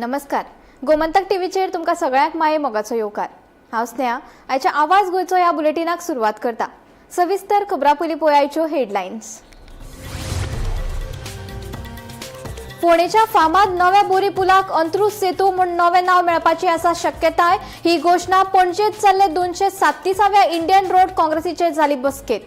नमस्कार, गोमंतक टीव्हीचेर तुमकां सगळ्यांक माये मोगाचो येवकार. हांव स्नेहा, आयच्या आवाज गोंयचो ह्या बुलेटिनाक सुरवात करता. सविस्तर खबरां पयलीं पळयाच्यो हेडलायन्स. फोंडेच्या फामाद नव्या बोरी पुलाक अंत्रुज सेतू म्हूण नवें नांव मेळपाची आसा शक्यताय. ही घोशणा पणजेंत जाल्ले 237व्या इंडियन रोड काँग्रेसीचे जाली बसकेत.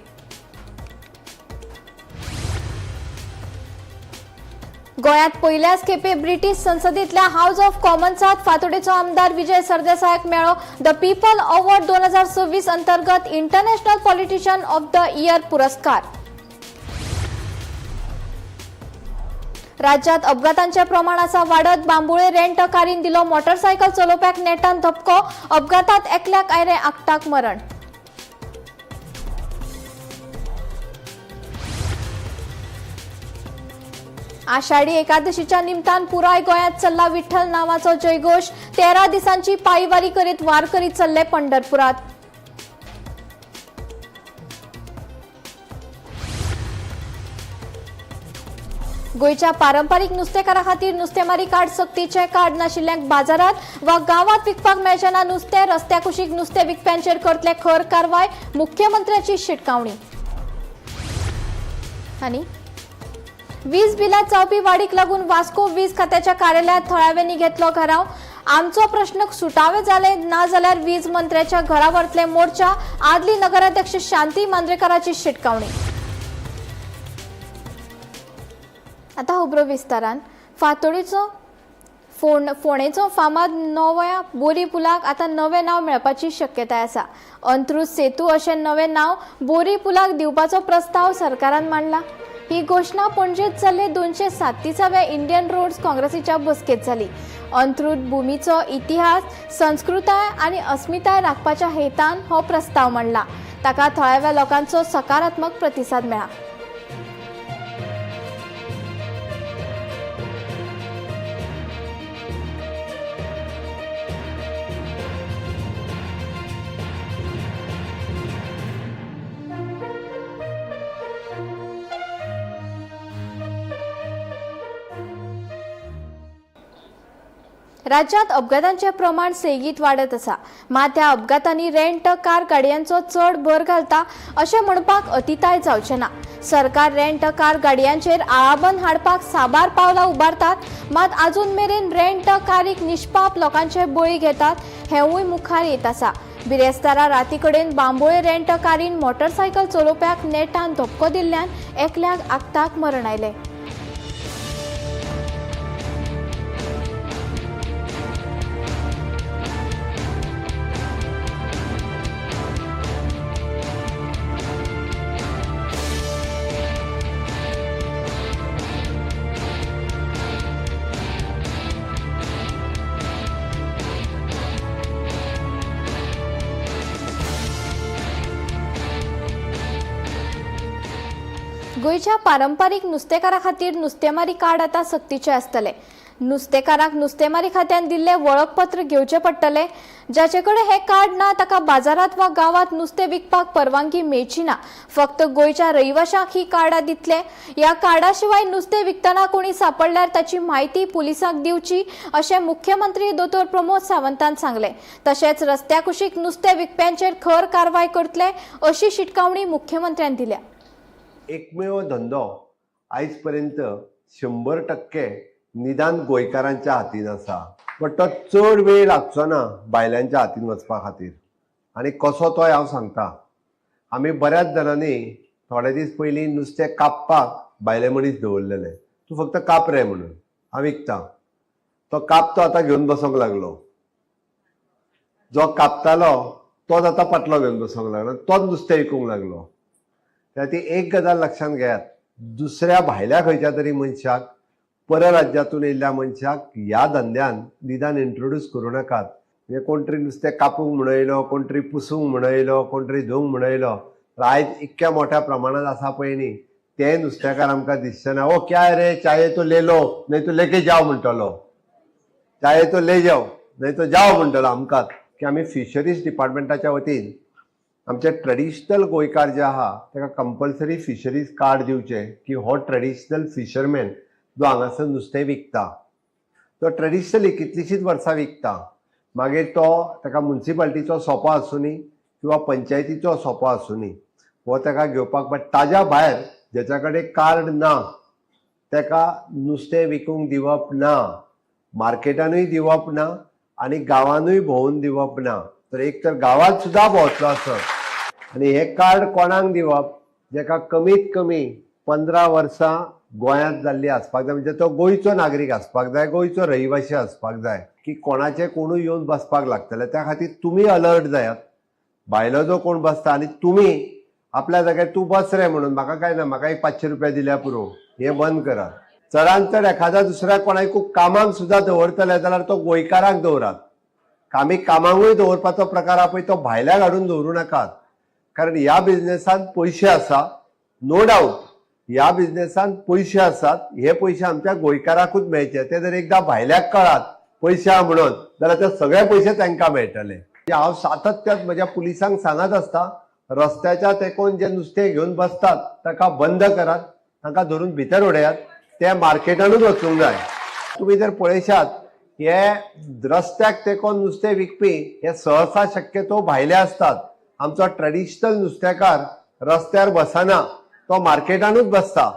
गोंयांत पयल्याच खेपे ब्रिटीश संसदेंतल्या हावज ऑफ कॉमन्सांत फातोडेचो आमदार विजय सरदेसायाक मेळ्ळो the people award 2026 अंतर्गत international politician of the year पुरस्कार. राज्यात अपघातांचे प्रमाण आसा वाडत. बांबोळे रेंट कारीन दिलो मोटरसायकल चलोवप्याक नेटान धपको. अपघातात एकल्याक आयलें आकटाक मरण. आषाढी एकादशीच्या निमतान पुराय गोंयांत चल्ला विठ्ठल नावाचो जयघोष. 13 दिसांची पायीवारी करीत वारकरी चल्ले पंढरपुरात. गोंयच्या पारंपारीक नुस्तेकारा खातीर नुस्तेमारी कार्ड सक्तीचें. कार्ड नाशिल्ल्यांक बाजारात वा गांवांत विकपाक मेळचें ना नुस्तें. रस्त्या कुशीक नुस्तें विकप्यांचेर करतले खर कारवाय, मुख्यमंत्र्याची शिटकावणी. आनी वीज बिलात जावपी वाडीक लागून वास्को वीज खात्याच्या कार्यालयांत थळाव्यांनी घेतलो घराव. आमचो प्रश्न सुटावे जाले ना जाल्यार वीज मंत्र्याच्या घरा व्हरतले मोर्चा. आदली नगराध्यक्ष शांती मांद्रेकराची शिटकावणी. आता खबरो विस्तारान. फातोडीचो फोंडेचो फामाद नव्या बोरी पुलाक आतां नवें नांव मेळपाची शक्यताय आसा. अंत्रुज सेतू अशें नवें नांव बोरी पुलाक दिवपाचो प्रस्ताव सरकारान मांडला. ही घोशणा पणजेंत जाल्ले 237व्या इंडियन रोड्स काँग्रेसीच्या बसकेंत जाली. अंत्रुज भुमीचो इतिहास, संस्कृताय आनी अस्मिताय राखपाच्या हेतान हो प्रस्ताव मांडला. ताका थळाव्या लोकांचो सकारात्मक प्रतिसाद मेळ्ळा. राज्यात अपघातांचे प्रमाण सेगीत वाडत आसा. मात ह्या अपघातांनी रेंट कार गाडयांचो चड भर घालता अशें म्हणपाक अतिताय जावचें ना. सरकार रेंट कार गाडयांचेर आळाबंद हाडपाक साबार पावलां उबारतात, मात आजून मेरेन रेंट कारीक निष्पाप लोकांचे बळी घेतात हेंवूय मुखार येत आसा. बिरेस्तारा राती कडेन बांबोळे रेंट कारीन मोटरसायकल चलोवप्याक नेटान धपको दिल्ल्यान एकल्याक आकताक मरण आयलें. गोंयच्या पारंपारीक नुस्तेकारा खातीर नुस्तेमारी कार्ड आतां सक्तीचें आसतलें. नुस्तेकारांक नुस्तेमारी खात्यान दिल्लें वळखपत्र घेवचें पडटलें. जाचे कडेन हें कार्ड ना ताका बाजारांत वा गांवांत नुस्तें विकपाक परवानगी मेळची ना. फक्त गोंयच्या रहिवाशांक ही कार्डां दितले. ह्या कार्डा शिवाय नुस्तें विकतना कोणी सापडल्यार ताची म्हायती पुलिसांक दिवची अशें मुख्यमंत्री दोतोर प्रमोद सावंतान सांगलें. तशेंच रस्त्या कुशीक नुस्तें विकप्यांचेर खर कारवाय करतले अशी शिटकावणी मुख्यमंत्र्यान दिल्या. एकमेव धंदो आयज पर्यंत 100% निदान गोंयकारांच्या हातीन आसा, बट तो चड वेळ लागचो ना बायलांच्या हातीन वचपा खातीर. आनी कसो तोय हांव सांगता. आमी बऱ्याच जाणांनी थोडे दीस पयलीं नुस्तें कापपाक बायले मनीस दवरलेले, तूं फक्त काप रे म्हणून, हांव विकता. तो कापतो आतां घेवन बसोंक लागलो. जो कापतालो तोच आतां पाटलो घेवन बसोंक लागलो, तोच नुस्तें विकूंक लागलो. त्या ती एक गजाल लक्षांत घेयात, दुसऱ्या भायल्या खंयच्या तरी मनशाक, परराज्यातून येयल्ल्या मनशाक ह्या धंद्यान निदान इंट्रोड्यूस करूं नाकात. म्हणजे कोण तरी नुस्तें कापूंक म्हण येयलो, कोण तरी पुसूंक म्हण येयलो, कोण तरी धुवंक म्हण येयलो. तर आयज इतक्या मोठ्या प्रमाणात आसा पळय न्ही, ते नुस्तेकार आमकां दिसचे ना. ओ क्या रे, चाये तो ले लो नहीं तो लेके जाव म्हणटलो, चाये तो ले जाव नहीं तो जाव म्हणटलो आमकां. की आमी फिशरीज डिपार्टमेंटाच्या वतीन आमचे ट्रेडिशनल गोंयकार जे आहा ताका कंपल्सरी फिशरीज कार्ड दिवचें, की हो ट्रेडिशनल फिशरमॅन जो हांगासर नुस्तें विकता तो ट्रेडिशनली कितलींशींच वर्सां विकता. मागीर तो ताका मुन्सिपाल्टीचो सोपो आसुनी किंवा पंचायतीचो सोपो आसुनी, हो ताका घेवपाक. बट ताज्या भायर ज्याच्या कडेन कार्ड ना ताका नुस्तें विकूंक दिवप ना, मार्केटानूय दिवप ना आनी गांवानूय भोंवून दिवप ना. तर एक तर गांवांत सुद्दां भोंवतलो आसत. आनी हें कार्ड कोणाक दिवप? जेका कमीत कमी 15 वर्सां गोंयांत जाल्ली आसपाक जाय, म्हणजे तो गोंयचो नागरीक आसपाक जाय, गोंयचो रहिवासी आसपाक जाय. की कोणाचे कोणूय येवन बसपाक लागतले, त्या खातीर तुमी अलर्ट जायात. भायलो जो कोण बसता आनी तुमी आपल्या जाग्यार तूं बस रे म्हणून म्हाका काय ना, म्हाका एक 500 रुपया दिल्या पुरो, हें बंद करात. चडान चड एखाद्या दुसऱ्या कोणाकूय कामाक सुद्दां दवरतले जाल्यार तो गोंयकाराक दवरात. आमी कामाकूय दवरपाचो प्रकार आहा पळय तो भायल्याक हाडून दवरूं नाकात, कारण ह्या बिजनेसान पयशे आसा, नो डावट. ह्या बिजनेसान पयशे आसात, हे पयशे आमच्या गोंयकाराकूच मेळचे. ते जर एकदां भायल्याक कळात पयशे आहा म्हणून जाल्यार ते सगळे पयशे तांकां मेळटले. हांव सातत्यान म्हज्या पुलिसांक सांगत आसता, रस्त्याच्या तेंकोन जे नुस्तें घेवन बसतात ताका बंद करात, तांकां धरून भितर उडयात. ते मार्केटानूच वचूंक जाय. तुमी जर पळयशात, हे रस्त्याक तेंकोन नुस्तें विकपी हे सहसा शक्यतो भायले आसतात. आमचो ट्रेडिशनल नुस्तेकार रस्त्यार बसना, तो मार्केटानूच बसता.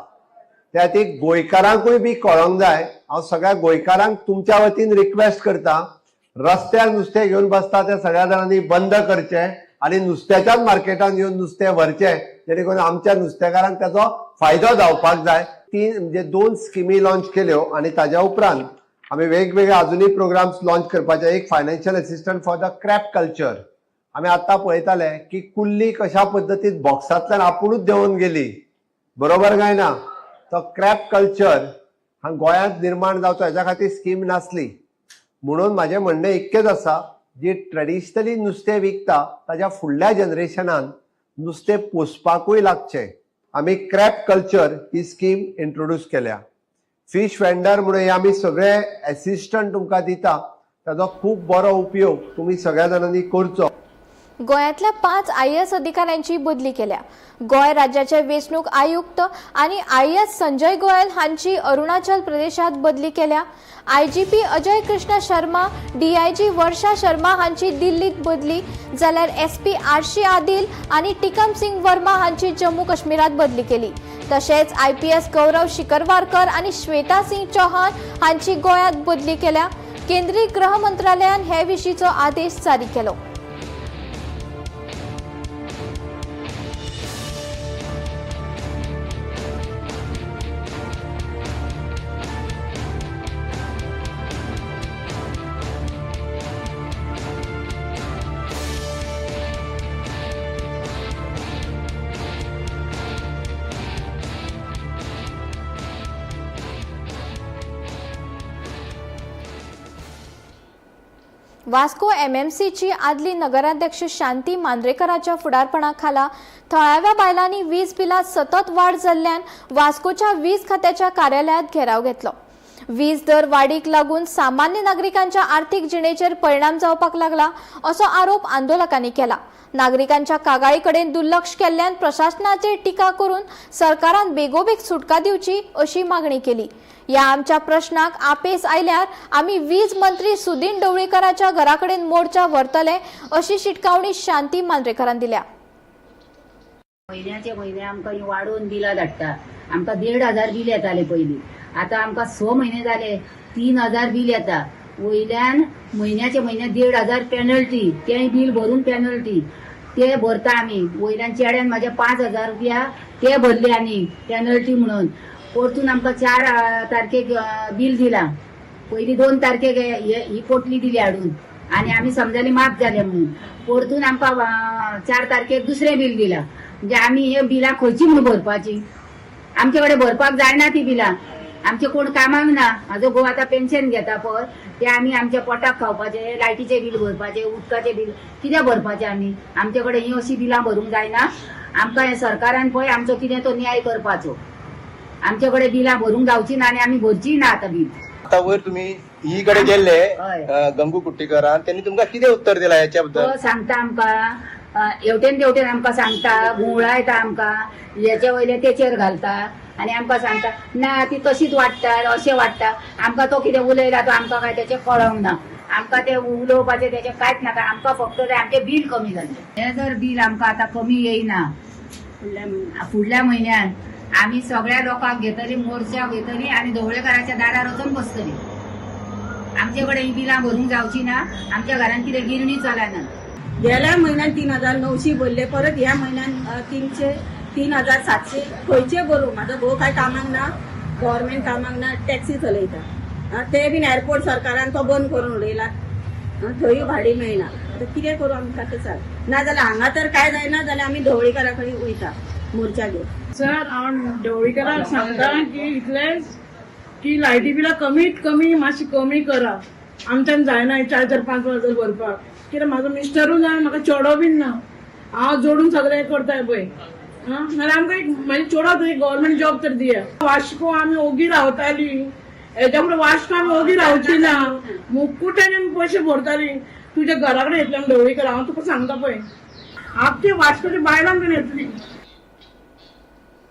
त्या खातीर गोंयकारांकूय बी कळोंक जाय. हांव सगळ्या गोंयकारांक तुमच्या वतीन रिक्वेस्ट करता, रस्त्यार नुस्तें घेवन बसता ते सगळ्या जाणांनी बंद करचें आनी नुस्त्याच्याच मार्केटान येवन नुस्तें व्हरचें, जेणे करून आमच्या नुस्तेकारांक ताचो फायदो जावपाक जाय. तीन म्हणजे 2 स्किमी लॉन्च केल्यो आनी ताज्या उपरांत आमी वेगवेगळे अजुनूय प्रोग्राम्स लॉन्च करपाचे. एक financial assistant for the crab culture. आमी आतां पळयताले की कुल्ली कशा पद्दतीन बॉक्सांतल्यान आपुणूच देंवून गेली, बरोबर काय ना? तो क्रॅब कल्चर हा गोंयांत निर्माण जावचो हेच्या खातीर स्कीम नासली. म्हणून म्हाजें म्हणणें इतकेंच आसा, जी ट्रेडिशनली नुस्तें विकता ताज्या फुडल्या जनरेशनान नुस्तें पोसपाकूय लागचें. आमी क्रॅब कल्चर ही स्कीम इंट्रोड्यूस केल्या. फीश वेंडर म्हणून हे आमी सगळे एसिस्टंट तुमकां दिता, ताजो खूब बरो उपयोग तुमी सगळ्या जाणांनी करचो. गोंयांतल्या 5 आयएएस अधिकाऱ्यांची बदली केल्या. गोंय राज्याचे वेंचणूक आयुक्त आनी आयएएस संजय गोयल हांची अरुणाचल प्रदेशात बदली केल्या. आयजीपी अजय कृष्ण शर्मा, डीआयजी वर्षा शर्मा हांची दिल्लीत बदली, जाल्यार एसपी आरशी आदिल आनी टिकम सिंग वर्मा हांची जम्मू काश्मीरात बदली केली. तशेंच आयपीएस गौरव शिकरवारकर आनी श्वेता सिंग चौहान हांची गोंयांत बदली केल्या. केंद्रीय गृह मंत्रालयान हे विशींचो आदेश जारी केलो. वास्को एमएमसीची आदली नगराध्यक्ष शांती मांद्रेकराच्या फुडारपणा खाला थळाव्या बायलांनी वीज बिलात सतत वाड जाल्ल्यान वास्कोच्या वीज खात्याच्या कार्यालयात घेराव घेतलो. वीज दर वाडीक लागून सामान्य नागरिकांच्या आर्थिक जिणेचेर परिणाम जावपाक लागला असो आरोप आंदोलकांनी केला. नागरिकांच्या कागाळी कडेन दुर्लक्ष केल्ल्यान प्रशासनाचेर टिका करून सरकारान बेगोबेग सुटका दिवची अशी मागणी केली. या आमच्या प्रश्नाक आपेस आयल्यार आमी वीज मंत्री सुदिन ढवळीकराच्या घराकडेन मोर्चा व्हरतले अशी शिटकावणी शांती मांद्रेकरान दिल्या. म्हयन्याचे म्हयने आमकां ही वाडोवन बिलां धाडटा. आमकां 1500 बील येताले पयलीं, आतां आमकां 6 म्हयने जाले 3000 बील येता. वयल्यान म्हयन्याचे म्हयने 1500 पेनल्टी, तें बील भरून पेनल्टी ते भरता आमी. वयल्यान चेड्यान म्हाज्या 5000 रुपया ते भरले आनी पेनल्टी म्हणून. परतून आमकां 4 तारखेक बील दिलां. पयलीं 2 तारखेक ही पोटली दिली हाडून आनी आमी समजाली माफ जाले म्हणून. परतून आमकां 4 तारखेक दुसरें बील दिलां. म्हणजे आमी हे बिलां खंयची म्हणून भरपाची? आमचे कडेन भरपाक जायना ती बिलां. आमचे कोण कामाक ना. म्हाजो घोव आतां पेन्शन घेता पळय, ते आमी आमच्या पोटाक खावपाचे, लायटीचे बील भरपाचे, उदकाचे बील कितें भरपाचे आमी? आमचे कडेन ही अशी बिलां भरूंक जायना. आमकां हे सरकारान पळय आमचो कितें तो न्याय करपाचो. आमचे कडेन बिलां भरूंक जावची ना आनी आमी भरची ना आतां बील. आता वयर तुम्ही ही कडे गेल्ले हय. गंगू कुट्टीकरान, त्यांनी तुमकां कितें उत्तर दिला ह्याच्या बद्दल? तो सांगता आमकां हेवटेन तेवटेन आमकां सांगता, घुंवळायता आमकां, हेचे वयले तेचेर घालता आनी आमकां सांगता ना ती तशीच वाडटा, अशें वाडटा. आमकां तो कितें उलयला तो आमकां काय तेचें कळोंक ना, आमकां तें उलोवपाचें तेचें कांयच नाका. आमकां फक्त तें आमचें बील कमी जालें. हें जर बील आमकां आतां कमी येयना फुडल्या म्हयन्यान आमी सगळ्या लोकांक घेतली, मोर्चा घेतली आनी ढवळेकाराच्या दारार वचून बसतली. आमचे कडेन ही बिलां भरूंक जावची ना, आमच्या घरान कितें गिरणी चलना. गेल्या म्हयन्यान 3,900 भरले, परत ह्या म्हयन्यान 3,700 खंयचे भरूं? म्हाजो घोव काय कामाक ना, गव्हर्मेंट कामाक ना, टॅक्सी चलयता, ते बीन एअरपोर्ट सरकारान तो बंद करून उडयला, थंय भाडी मेळना. आतां कितें करूं आमकां तें सांग. ना जाल्यार हांगा तर काय जायना जाल्यार आमी ढवळीकारा कडेन वयता मोर्चा घेवन. सर, हांव ढवळीकाराक सांगता की इतलेंच की लायटी बिलां कमीत कमी मातशी कमी करा. आमच्यान जायना 4-4, 5-5 हजार भरपाक. कित्याक म्हाजो मिस्टरूय ना, म्हाका चेडो बीन ना, हांव जोडून सगळें करताय पळय. नाल्यार आमकां एक म्हाजे चेडो तरी गव्हर्मेंट जॉब तर दिया. वास्को आमी ओगी रावताली, हेच्या फुडें वास्को आमी ओगी रावची ना. मुकुट्यान आमी पयशे भरताली. तुज्या घरा कडेन येतले आमी ढवळीकर, हांव तुका सांगता पळय, आमची वास्कोची बायलां कडेन येतली.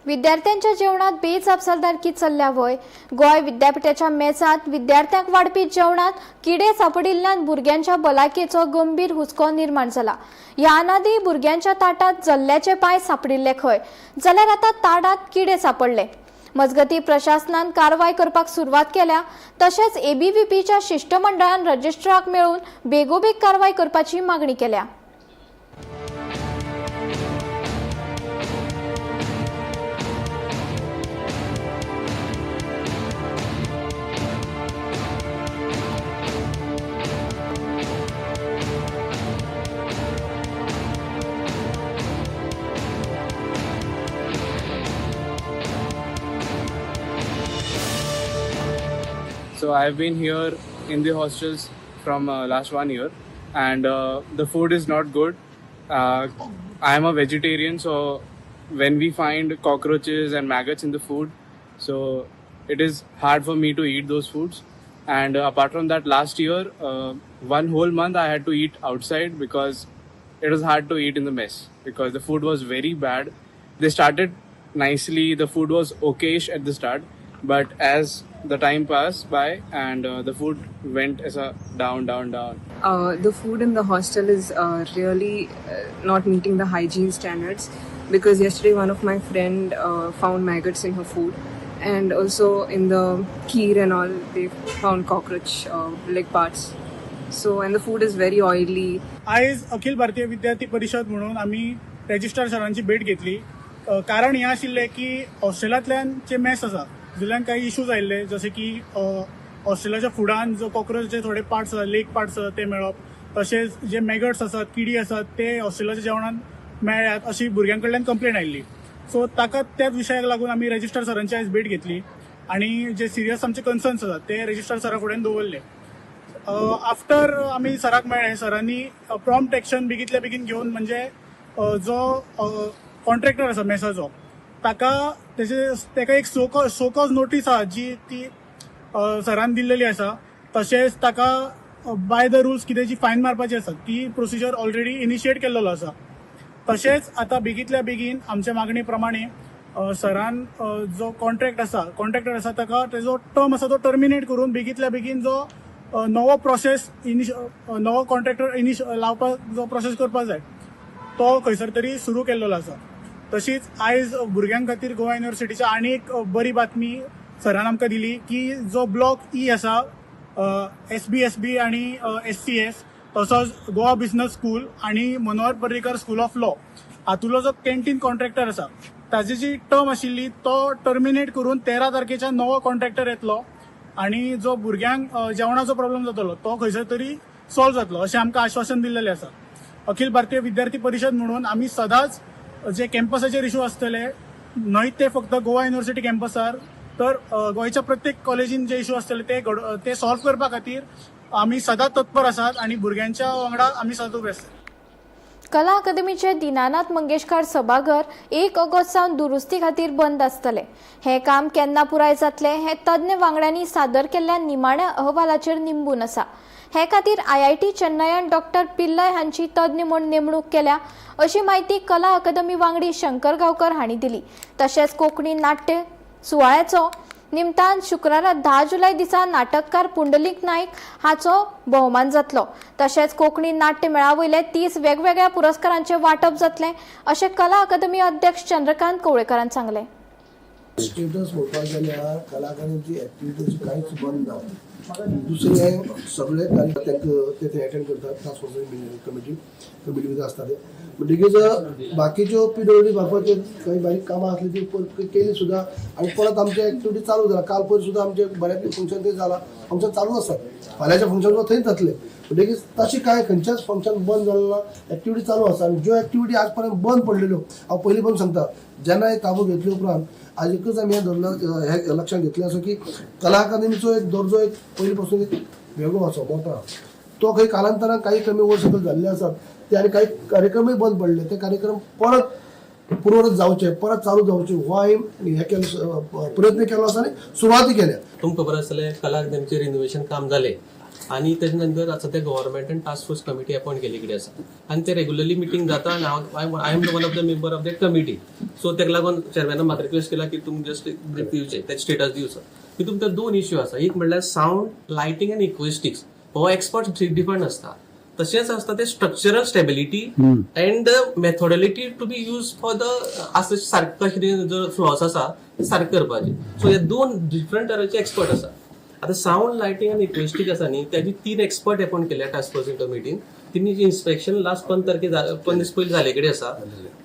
विद्यार्थ्यांच्या जेवणात बेजापसालदारकी चल्ल्या व्हय? गोंय विद्यापीठाच्या मेजांत विद्यार्थ्यांक वाडपी जेवणात किडे सापडिल्ल्यान भुरग्यांच्या भलायकेचो गंभीर हुस्को निर्माण जाला. ह्या अनादी भुरग्यांच्या ताटात जल्ल्याचे पांय सापडिल्ले खंय, जाल्यार आतां ताटात किडे सापडले. मजगती प्रशासनान कारवाय करपाक सुरवात केल्या. तशेंच एबीव्हीपीच्या शिश्टमंडळान रजिस्ट्राक मेळून बेगोबेग कारवाय करपाची मागणी केल्या. So I've been here in the hostels from last 1 year, and the food is not good. I am a vegetarian, so when we find cockroaches and maggots in the food, so it is hard for me to eat those foods. And apart from that, last year, one whole month I had to eat outside because it was hard to eat in the mess because the food was very bad. They started nicely, the food was okayish at the start, but as the time passed by and the food went as a down, down, down. The food in the hostel is really not meeting the hygiene standards, because yesterday one of my friend found maggots in her food, and also in the kheer and all they found cockroach leg parts. So, and the food is very oily. आयज अखिल भारतीय विद्यार्थी परिशद म्हणून आमी registrar सरांची भेट घेतली. कारण हें आशिल्लें की हॉस्टेलांतल्यान जे मेस आसा तितूंतल्यान काही इश्यूज आयिल्ले, जशे की हॉस्टेलाच्या फुडान जो कॉक्रोचचे थोडे पार्ट्स आसा, लेग पार्ट्स आसा ते मेळप, तशेंच जे मॅगट्स आसात, किडी आसात ते हॉस्टेलाच्या जेवणान मेळ्ळ्यात अशी भुरग्यां कडल्यान कंप्लेन आयिल्ली. सो ताका त्याच विशयाक लागून आमी रजिस्ट्रार सरांची आयज भेट घेतली आनी जे सिरियस आमचे कन्सर्न्स आसात ते रजिस्ट्रार सरा फुड्यान दवरले. आफ्टर आमी सराक मेळ्ळे, सरांनी प्रॉम्प्ट एक्शन बेगींतल्या बेगीन घेवन म्हणजे जो कॉन्ट्रॅक्टर आसा मेसाचो ताका तेका एक शो कॉज नोटीस आसा जी ती सरान दिल्लेली आसा. तशेंच ताका बाय the rules कितें जी फायन मारपाची आसा ती प्रोसिजर ऑलरेडी इनिशिएट केल्लो आसा. तशेंच आतां बेगींतल्या बेगीन आमच्या मागणी प्रमाणे सरान जो कॉन्ट्रॅक्टर आसा ताका तेजो टर्म आसा तो टर्मिनेट करून बेगींतल्या बेगीन जो नवो प्रोसेस नवो कॉन्ट्रॅक्टर लावपाक जो प्रोसेस करपाक जाय तो खंयसर तरी सुरू केल्लो आसा. तशीच आयज भुरग्यां खातीर गोवा युनिवर्सिटीच्या आनी एक बरी बातमी सरान आमकां दिली की जो ब्लॉक ई आसा SBSB आनी SCS तसोच गोवा बिझनस स्कूल आनी Manohar Parrikar school of law हातूंतलो जो कॅन्टीन कॉन्ट्रॅक्टर आसा ताजी जी टर्म आशिल्ली तो टर्मिनेट करून 13 तारखेच्यान नवो कॉन्ट्रॅक्टर येतलो आनी जो भुरग्यांक जेवणाचो प्रॉब्लम जातलो तो खंयसर तरी सॉल्व जातलो अशें आमकां आश्वासन दिल्लेलें आसा. अखिल भारतीय विद्यार्थी परिशद म्हणून आमी सदांच जे कॅम्पसाचेर इशू आसतले न्हय ते फक्त गोवा युनिवर्सिटी कॅम्पसार तर गोंयच्या प्रत्येक कॉलेजीन जे इशू आसतले ते सॉल्व करपा खातीर आमी सदांच तत्पर आसात आनी भुरग्यांच्या वांगडा आमी सदांच उबे आसात. कला अकादमीचे दीनानाथ मंगेशकार सभाघर 1 ऑगस्ट सावन दुरुस्ती खातीर बंद आसतले. हें काम केन्ना पुराय जातलें हें तज्ञ वांगड्यांनी सादर केल्ल्या निमाण्या अहवालाचेर निंबून आसा. हे खातीर आयआयटी चेन्नयन डॉक्टर पिल्लय हांची तज्ञ म्हूण नेमणूक केल्या अशी म्हायती कला अकादमी वांगडी शंकर गांवकर हांणी दिली. तशेंच कोंकणी नाट्य सुवाळ्याचो निमतान शुक्रारा 10 जुलय दिसा नाटककार पुंडलीक नायक हाचो भोवमान जातलो. तशेंच कोंकणी नाट्य मेळा वयले 30 वेगवेगळ्या पुरस्कारांचे वांटप जातलें अशें कला अकादमी अध्यक्ष चंद्रकांत कवळेकरान सांगलें. स्टेटस पळोवपाक जाल्यार कला अकादमीची एक्टिविटीज कांयच बंद ना. दुसरें, सगळे तांकां ते थंय एटेंड करतात. टास्क फोर्स कमिटी भितर आसता ते. म्हणटकीच बाकीच्यो पीडब्ल्यूडी मार्फत काही बारीक कामां आसली ती केली सुद्दां आनी परत आमचे एक्टिविटी चालू जाला. काल पयर सुद्दां आमचे बऱ्यापैकी फंक्शन थंय जाला. फंक्शन चालू आसात. फाल्यांचे फंक्शन सुद्दां थंयच जातले. म्हणटकीच तशें कांय खंयच्याच फंक्शन बंद जालें ना. एक्टिविटी चालू आसा आनी ज्यो एक्टिविटी आज पर्यंत बंद पडलेल्यो, हांव पयलीं पण सांगता, जेन्ना हे ताबो घेतले उपरांत आज एकच आमी हें धरलां, हें लक्षात घेतलें आसा की कला अकादमीचो एक दर्जो एक पयलीं पासून एक वेगळो आसा, मोठो आसा. तो खंय कालांतरान काही कमी वर सकयल जाल्ले आसात ते आनी काही कार्यक्रमय बंद पडले. ते कार्यक्रम परत पुरवत जावचे, परत चालू जावचे हो हांवें हे केलो, प्रयत्न केलो आसा आनी सुरवाती केल्या. तुमकां खबर आसतलें, कला अकादमीचें रिनोवेशन काम जालें आनी तेजे नंतर सद्या गव्हर्मेंटान टास्क फोर्स कमिटी अपॉयंट केल्ली कडेन आसा आनी ते रेगुलरली मिटींग जाता आनी हांव, I am the one of the member of that committee. So तेका लागून चेअरमॅनान म्हाका रिक्वेस्ट केला की तुमी जस्ट ब्रीफ दिवचें, तेजे स्टेटस दिवचो. तितून भितर दोन इश्यू आसा. एक म्हणल्यार सावंड, लायटींग आनी इक्विस्टिक्स हो एक्सपर्ट डिफरंट आसता. तशेंच आसता ते structural stability and the methodology to be use for the आसा सारकें कशें जर फ्लॉस आसा ते सारकें करपाचे. सो हे दोन डिफरंट तरेचे एक्सपर्ट आसा. आतां सावंड, लायटींग आनी इक्वेस्टीक आसा न्ही, तेजी तीन एक्सपर्ट अपॉयंट केल्या टास्क फोर्स कमिटीन. तिनी इन्स्पेक्शन लास्ट 15 तारखे, 15 दीस पयलीं जाले कडेन आसा.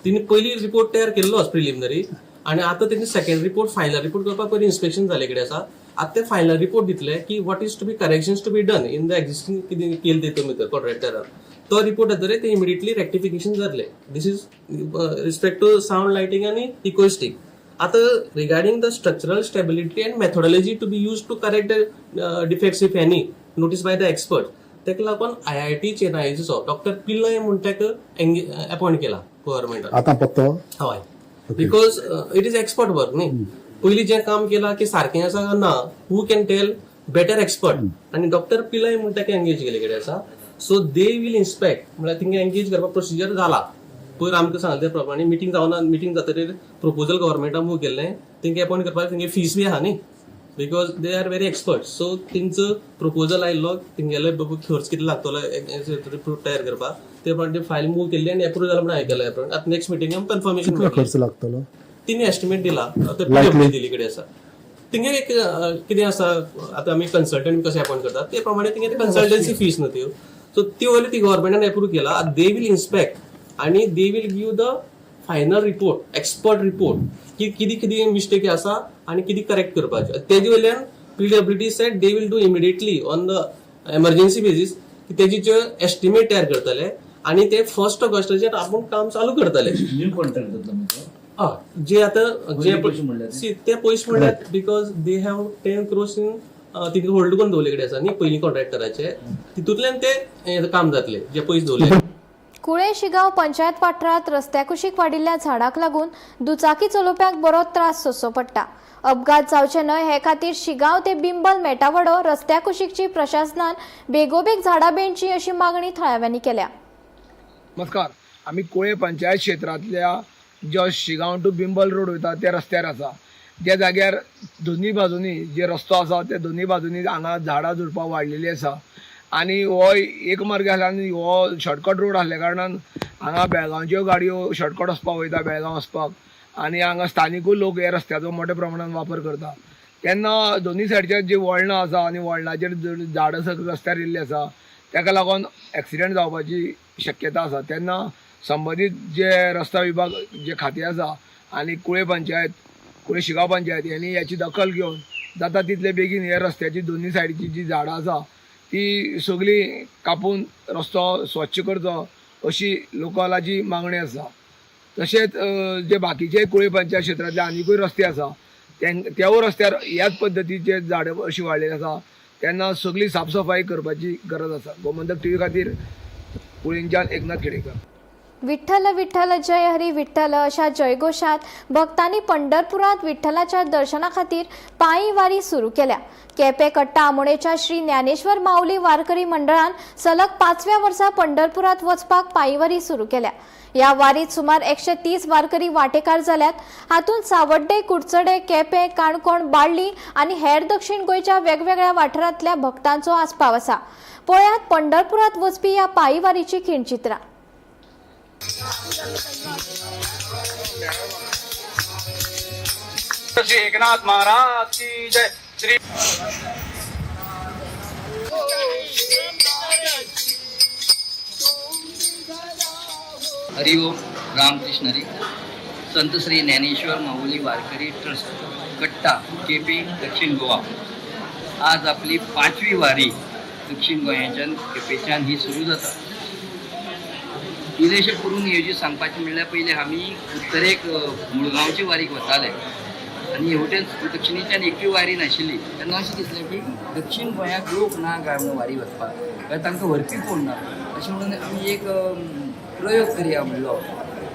तिनी पयली रिपोर्ट तयार केल्लो प्रिलिमिनरी आनी आतां तेणी सेकंड रिपोर्ट, फायनल रिपोर्ट करपाक पयलीं इन्स्पेक्शन जाले कडेन आसा. आतां ते फायनल रिपोर्ट दितले की what is to be corrections to be done in the existing कितें केलें तितून भितर कॉन्ट्रॅक्टरान. तो रिपोर्ट जातकीर ते इमिडिएटली रेक्टिफिकेशन जातलें. This is respect to sound, lighting आनी इक्वेस्टीक. आतां regarding the structural stability and methodology to be use to correct the defects, if any, notice by the expert, ताका लागून आयआयटी चेन्नईचो डॉक्टर पिल्लय म्हूण ताका अपॉयंट केला गव्हर्मेंटान. आतां पत्तो. हय, because it is expert work न्ही. पयलीं जें काम केलां की सारकें आसा काय ना, who can tell better expert? आनी डॉक्टर पिलय म्हूण ताका एंगेज केले कडेन आसा. सो they will inspect, म्हळ्यार थिंगा एंगेज करपाक प्रोसिजर जाला. पयर आमकां सांगले ते प्रमाणे मिटींग जावना. मिटींग जातकीर प्रपोजल गव्हर्मेंटान मूव केल्लें. तेंकां अपॉयंट करपाक तेंगे फीस बी आहा न्ही, because they are very expert. So तेंचो प्रपोजल आयिल्लो, तेंगेले बाबा खर्च कितलो लागतलो रिपोर्ट तयार करपाक, ते प्रमाणे फायल मूव केल्ली आनी एप्रूव जाला म्हणून आयकलां. आतां नेक्स्ट मिटींग कन्फर्मेशन. कितलो खर्च लागतलो? तिने एस्टिमेट दिला. Likely? दिल्ली कडेन आसा. तिंगे एक कितें आसा, आतां आमी कन्सल्टंट कशें अपॉयंट करतात ते प्रमाणे तिंगे कन्सल्टन्सी फीस न्हू त्यो. सो त्यो वयली ती गव्हर्मेंटान एप्रूव केला. They will inspect आनी they will give the final report, expert report, की कितें कितें मिस्टेक आसा आनी कितें करेक्ट करपाचें. तेजे वयल्यान PWD said they will do immediately on the emergency basis की तेजी जे एस्टिमेट तयार करतले आनी ते फर्स्ट ऑगस्टाचेर आपूण काम चालू करतले. न्यू कॉन्ट्रॅक्ट जातलो मागीर? हय, जे आतां जे पयलीं पयशे म्हणल्यार ते? See, ते पयशे म्हणल्यार because they have 10 crores in तितून होल्ड करून दवरले कडेन आसा न्ही पयलीं कॉन्ट्रॅक्टराचे. तितूंतल्यान ते हें काम जातलें जे पयशे दवरले. कुळे शिगांव पंचायत वाठारांत रस्त्या कुशीक वाडिल्ल्या झाडाक लागून दुचाकी चलोवप्यांक बरो त्रास सोंसचो पडटा. अपघात जावचे न्हय हे खातीर शिगांव ते बिंबल मेटावडो रस्त्या कुशीकची प्रशासनान बेगोबेग झाडां बेणची अशी मागणी थळाव्यांनी केल्या. नमस्कार. आमी कुळे पंचायत क्षेत्रांतल्या जो शिगांव टू बिंबल रोड वयता त्या रस्त्यार आसा. ज्या जाग्यार दोनूय बाजूनी जे रस्तो आसा, ते दोनूय बाजूनी हांगा झाडां झुडपां वाडलेली आसा आनी हो एक मार्ग आसल्या आनी हो शॉर्टकट रोड आसल्या कारणान हांगा बेळगांवच्यो गाडयो शॉर्टकट वचपाक वयता, बेळगांव वचपाक, आनी हांगा स्थानिकूय लोक ह्या रस्त्याचो मोठ्या प्रमाणान वापर करता. तेन्ना दोनूय सायडच्यान जी वळणां आसा आनी वळणाचेर झाडां सगळीं रस्त्यार येयल्ली आसा, ताका लागून एक्सिडंट जावपाची शक्यता आसा. तेन्ना संबंदीत जे रस्ता विभाग जे खातें आसा आनी कुळे पंचायत, कुळे शिगांव पंचायत यांनी याची दखल घेवन जाता तितले बेगीन हे रस्त्याची दोनूय सायडीची जी झाडां आसा ती सगळी कापून रस्तो स्वच्छ करचो अशी लोकलाची मागणी आसा. तशेंच जे बाकीचे कुळे पंचायत क्षेत्रांतले आनिकूय रस्ते आसा, त्यावूय रस्त्यार ह्याच पद्दतीचे झाडां अशी वाडलेली आसा. तेन्ना सगळी साफसफाई करपाची गरज आसा. गोमंतक टीव्ही खातीर कुळेंच्यान एकनाथ खेडेकर. विठ्ठल विठ्ठल जय हरी विठ्ठल अशा जयघोषात भक्तांनी पंढरपुरात विठ्ठलाच्या दर्शना खातीर पायी वारी सुरू केल्या. केपें कट्टा आमोणेच्या श्री ज्ञानेश्वर माऊली वारकरी मंडळान सलग 5व्या वर्सा पंढरपुरात वचपाक पायीवारी सुरू केल्या. ह्या वारीत सुमार 130 वारकरी वांटेकार जाल्यात. हातूंत सावड्डे, कुडचडे, केपें, काणकोण, बाळ्ळी आनी हेर दक्षिण गोंयच्या वेगवेगळ्या वाठारांतल्या भक्तांचो आस्पाव आसा. पळयात पंढरपुरात वचपी ह्या पायीवारीची खिणचित्रां. श्री एकनाथ महाराज की जय. श्री हरिओम रामकृष्ण हरी. संत श्री ज्ञानेश्वर माऊली वारकरी ट्रस्ट कट्टा केपी दक्षिण गोवा आज आपली 5वी वारी दक्षिण गोंयाच्यान केपेच्यान ही सुरू जाता. इल्लेशें करून नियोजीत सांगपाचें म्हणल्यार पयलीं आमी उत्तरेक मुळगांवची वारीक वताले आनी हेवटेन दक्षिणेच्यान एकूय वारी नाशिल्ली. तेन्ना अशें दिसलें की दक्षिण गोंयाक लोक ना काय म्हणून वारी वचपाक, कारण तांकां व्हरपी कोण ना. अशें म्हणून आमी एक प्रयोग करया म्हणलो.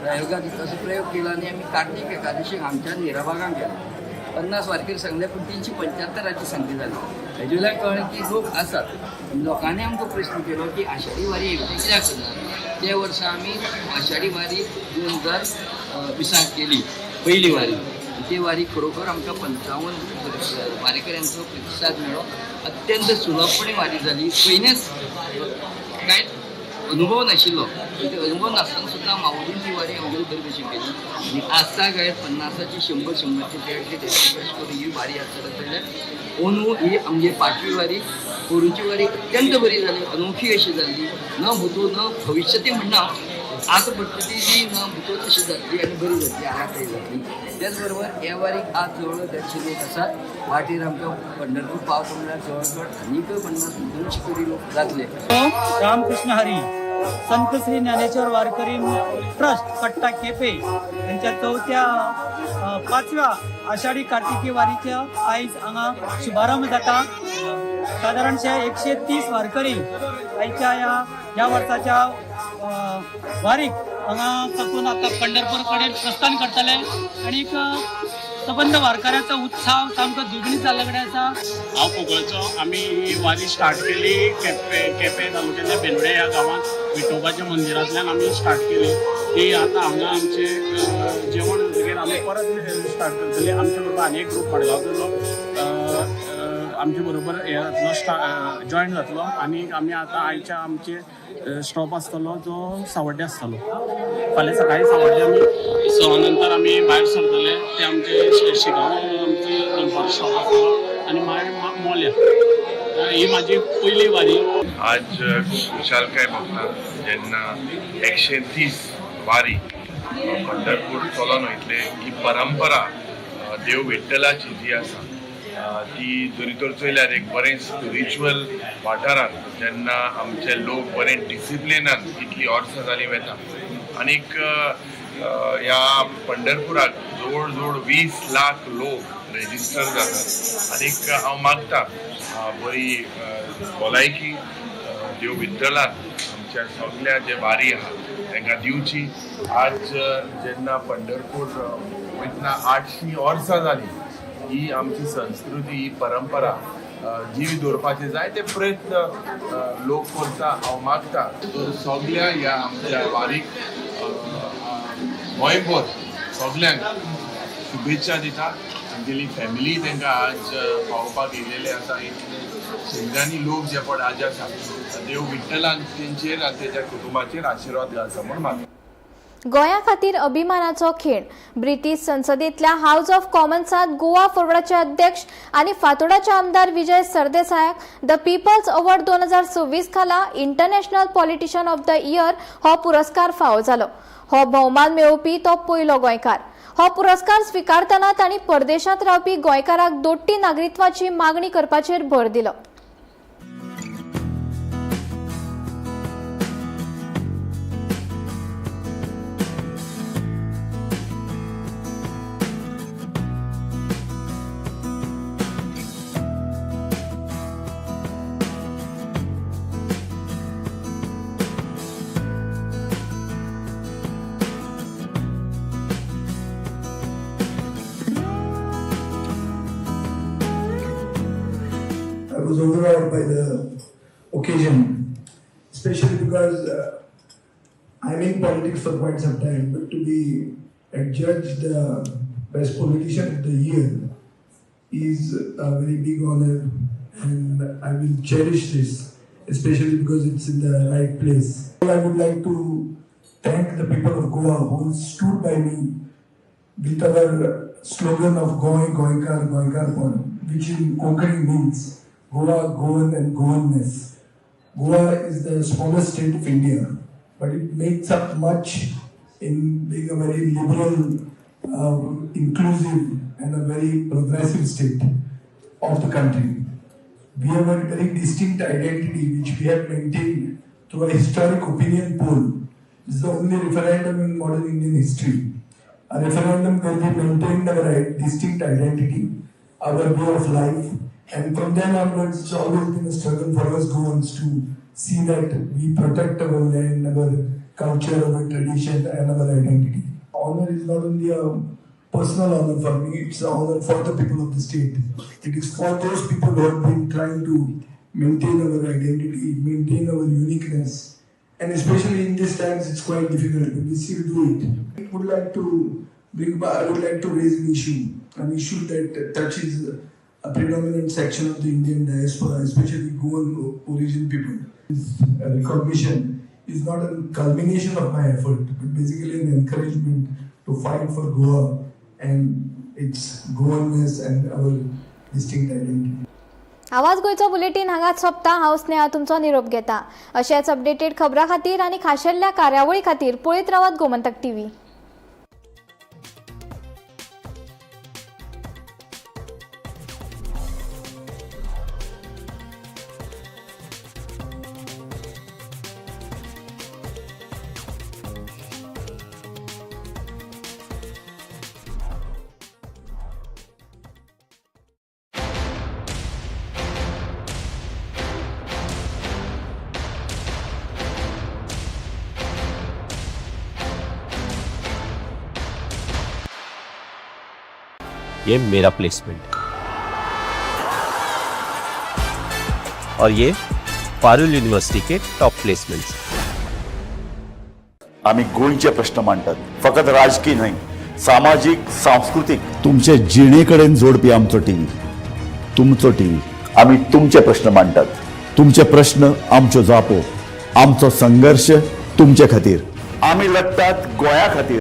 प्रयोगाक असो प्रयोग केलो आनी आमी कार्तीक एकादशीक हांगच्यान हिराबागांक गेले. 50 वारकरी सांगले पूण 375 संख्या जाली. हेजे वयल्यान कळ्ळें की लोक आसात. लोकांनी आमकां प्रश्न केलो की आषाढी वारी हेवटेन कित्याक करना. ते वर्सा आमी आषाढी वारी 2020 केली पयली वारी. ती वारी खरोखर आमकां 55 वारेकऱ्यांचो प्रतिसाद मेळ्ळो. अत्यंत सुलभपणे वारी जाली. पयलेंच कांय अनुभव नाशिल्लो, अनुभव नासतना सुद्दां माऊलीन ती वारी आमगेली बरी भशेन केली. आनी आजचा काय 50ची 100 100ची 150 150 अशें करून ही वारी आज चलत जाल्यार अंदू ही आमगे 5वी वारी. पोरूंची वारी अत्यंत बरी जाली, अनोखी अशी जाल्ली. न भूतो न भविष्यती म्हणना, आतां पडटली ती न भूतो तशी जातली आनी बरी जातली, आराखडी जातली. त्याच बरोबर ह्या वारीक आज जवळ 150 लोक आसात. वाटेर आमकां पंढरपूर पावता म्हणल्यार जवळ जवळ आनीक 50-200 तरी लोक जातले. रामकृष्ण हरी. संत श्री ज्ञानेश्वर वारकरी ट्रस्ट कट्टा केपे यांच्या 5व्या आषाढी कार्तिकी वारीच्या आयज हांगा शुभारंभ जाता. सादारणशे 130 वारकरी आयच्या ह्या वर्साच्या वारीक हांगा साकून आतां पंढरपूर कडेन प्रस्थान करतले आनी सबंद वारकऱ्याचो उत्साह सामको दुगणीत जाल्ले कडेन आसा. हांव कोगळचो. आमी ही वारी स्टार्ट केली केपें तालुक्यांतल्या बेनवडे ह्या गांवांत विठोबाच्या मंदिरांतल्यान आमी स्टार्ट केली. ती आतां हांगा आमचें जेवण जातकीर आमी परत स्टार्ट करतली. आमचे बरोबर आनी एक ग्रूप मडगांवचो आमचे बरोबर हे जातलो, जॉयन जातलो. आनी आमी आतां आयच्या आमचे स्टॉप आसतलो जो सावड्डे आसतलो. फाल्यां सकाळी सावड्डे आमी 6 नंतर आमी भायर सरतले. ते आमचे शिगांव आमचे दनपार स्टॉप आसतलो आनी मागीर मोल्या. ही म्हाजी पयली वारी. आज खूब खुशालकाय भोगता जेन्ना 130 वारी पंढरपूर चलोन वयतले. ही परंपरा देव विठ्ठलाची जी आसा ती जरी तर चोयल्यार एक बरें स्पिरिच्युअल वाठारांत जेन्ना आमचे लोक बरें डिसिप्लिनान इतली वर्सां जालीं वेता. आनीक ह्या पंढरपुराक जवळ जवळ 20 लाख लोक रेजिस्टर जातात. आनीक हांव मागता बरी भलायकी देव विठ्ठलान आमच्या सगल्या जे वारी आहा तांकां दिवची. आज जेन्ना पंढरपूर वयतना 800 वर्सां जालीं, ही आमची संस्कृती, ही परंपरा जिवी दवरपाचे जाय ते प्रयत्न लोक करता. हांव मागता तर सगल्या ह्या आमच्या वारीक गोंयभर सगल्यांक शुभेच्छा दिता. तांगेली फॅमिली तांकां आज पावोवपाक येयलेले आसा. इतले शेंकड्यांनी लोक जे पळय आज आसा, देव विठ्ठलान तेंचेर आनी तेच्या कुटुंबाचेर आशिर्वाद घालचो म्हूण मागता. गोंया खातीर अभिमानाचो खीण. ब्रिटीश संसदेंतल्या हावज ऑफ कॉमन्सांत गोवा फॉरवर्डाचे अध्यक्ष आनी फातोडाचे आमदार विजय सरदेसायाक the people's award 2026 खाला international politician of the year हो पुरस्कार फावो जालो. हो भोवमान मेळोवपी तो पयलो गोंयकार. हो पुरस्कार स्विकारतना तांणी परदेशांत रावपी गोंयकाराक दोट्टी नागरिकत्वाची मागणी करपाचेर भर दिलो. was overawed by the occasion, especially because I'm in politics for quite some time, but to be adjudged the best politician of the year is a very big honor, and I will cherish this, especially because it's in the right place. I would like to thank the people of Goa who stood by me with our slogan of Goa, Goenkar, Goenkarpon, which in Konkani means Goa, Goan and Goanness. Goa is the smallest state of India, but it makes up much in being a very liberal, inclusive and a very progressive state of the country. We have a very distinct identity which we have maintained through a historic opinion poll. This is the only referendum in modern Indian history. A referendum where we maintained our distinct identity, our way of life, and from then onwards it's always been a struggle for us Goans to see that we protect our land, our culture, our tradition and our identity. Honor is not only a personal honor for me, it's an honor for the people of the state. It is for those people who have been trying to maintain our identity, maintain our uniqueness, and especially in these times it's quite difficult, but we still do it. I would like to I would like to raise an issue that touches a predominant section of the Indian diaspora, especially Goan origin people. This recognition is not a culmination of my effort, but basically an encouragement to fight for Goa and its Goanness and our distinct identity. आवाज गोंयचो bulletin हांगाच सोंपता. हांव स्नेहा तुमचो निरोप घेता. अशेच updated खबरां खातीर आनी खाशेल्ल्या कार्यावळी खातीर पळयत रावात गोमंतक टीव्ही. ये मेरा प्लेसमेंट और ये Parul university K top placements. आमी गोंयचे प्रश्न मांडटात, फकत राजकीय न्हय, सामाजीक, सांस्कृतीक, तुमचे जिणे कडेन जोडपी आमचो टीव्ही, तुमचो टीव्ही. आमी तुमचे प्रश्न मांडटात, तुमचे प्रश्न आमच्यो जापो, आमचो संघर्श तुमचे खातीर. आमी लढटात गोंया खातीर.